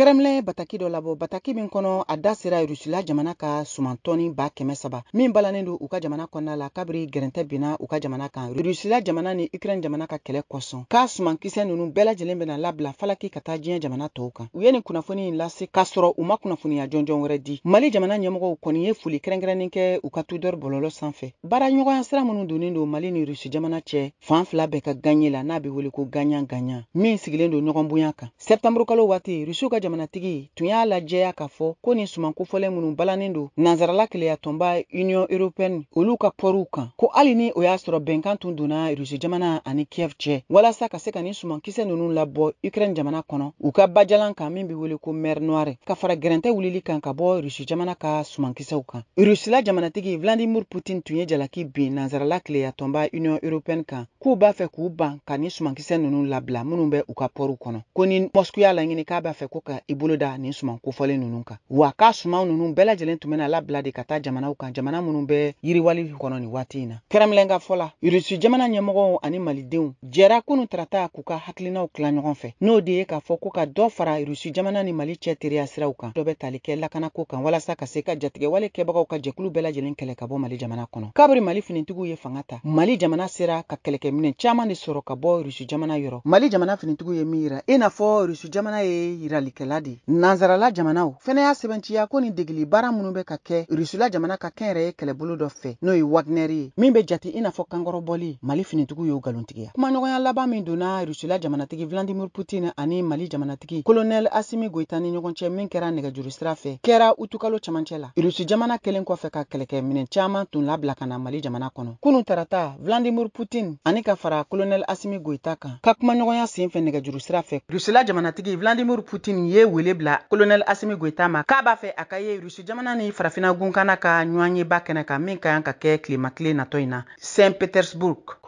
Kremlin ye bataki dɔ labɔ, bataki min kɔnɔ a da sera Rusila jamana ka suman tɔni 300,000 min balannen don u ka jamana kɔnɔna la kabiri gɛrɛntɛ binna u ka jamana kan Rusila jamana ni Ukraine jamana ka kɛlɛ kosɔn, k'a sumankisɛ ninnu bɛɛ lajɛlen bɛna labila falaki ka taa diɲɛ jamana tɔw kan. U ye nin kunnafoni in lase k'a sɔrɔ u ma kunnafoniya jɔnjɔn wɛrɛ di. Mali jamana ɲɛmɔgɔw kɔni ye foli kɛrɛnkɛrɛnnen kɛ u ka Tudor bɔlɔlɔ sanfɛ. Baaraɲɔgɔnya sira minnu donnen don Mali ni Rusi jamana cɛ fan fila bɛɛ ka ganye la, n'a bɛ wele ko gagnant-gagnant, min sigilen don ɲɔgɔn bonya kan. Sɛptanburu kalo waati, Rusiw ka jamanatigi tun y'a lajɛya k'a fɔ ko nin suman kofɔlen minnu balannen don nansarala keleya tɔnba Union européenne olu ka pɔriw kan, ko hali ni o y'a sɔrɔ bɛnkan tun donna Rusi jamana ani Kiev cɛ walasa ka se ka nin sumankisɛ ninnu labɔ Ukraine jamana kɔnɔ u ka bajalan kan min bɛ wele ko Mer Noire, ka fara gɛrɛntɛ wulili kan ka bɔ Rusi jamana ka sumankisɛw kan. Rusila jamanatigi Vladimir Putin tun ye jalaki bin nansarala keleya tɔnba Union européenne kan k'u b'a fɛ k'u ban ka nin sumankisɛ ninnu labila minnu bɛ u ka pɔriw kɔnɔ, ko ni Moscou y'a laɲini k'a b'a fɛ ko ka i bolo da nin suman kofɔlen ninnu kan, wa k'a suman ninnu bɛɛ lajɛlen tun bɛna labila de ka taa jamanaw kan, jamana minnu bɛ yiriwali kɔnɔ nin waati in na. Kremlin ka fɔ la, Rusi jamana ɲɛmɔgɔw ani malidenw jɛra kunu tarata k'u ka hakilinaw tila ɲɔgɔn fɛ, n'o de ye k'a fɔ ko ka dɔ fara Rusi jamana ni Mali cɛ teriya siraw kan, dɔ bɛ tali kɛ lakanako kan walasa ka se ka jatigɛwale kɛbagaw ka jɛkulu bɛɛ lajɛlen kɛlɛ ka bɔ Mali jamana kɔnɔ. Kabiri Mali finitigiw ye fanga ta, Mali jamana sera ka kɛlɛkɛminɛn caman de sɔrɔ ka bɔ Rusi jamana yɔrɔ. Mali jamana finitigiw ye min yira, i n'a fɔ Rusi jamana ye yiralikɛla de ye. Nansarala jamanaw fɛnɛ y'a sɛbɛntiya ko nin degeli baara minnu bɛ ka kɛ Rusila jamana ka kɛnyɛrɛye kɛlɛbolo dɔ fɛ, n'o ye Wagner ye, min bɛ jate i n'a fɔ kankɔrɔbɔli, Mali finitigiw y'o nkalontigiya. Kumaɲɔgɔnya laban min donna Rusila jamanatigi Vladimir Putin ani Mali jamanatigi Colonel Assimi Goïta ni ɲɔgɔn cɛ, min kɛra nɛgɛjuru sira fɛ, kɛra utukalo cɛmancɛ la. Rusi jamana kɛlen kɔfɛ ka kɛlɛkɛminɛn caman tun labila ka na Mali jamana kɔnɔ. Kunu tarata, Vladimir Putin ani ka fara Colonel Assimi Goïta kan ka kumaɲɔgɔnya sen fɛ nɛgɛjuru sira fɛ, Rusila jamanatigi Vladimir Putin ye wele bila Colonel Assimi Goïta ma k'a b'a fɛ a ka ye Rusi jamana ni farafinna gunkana ka ɲɔgɔnyeba kɛnɛ kan min ka kan ka kɛ tilema tile natɔ in na Saint Petersburg.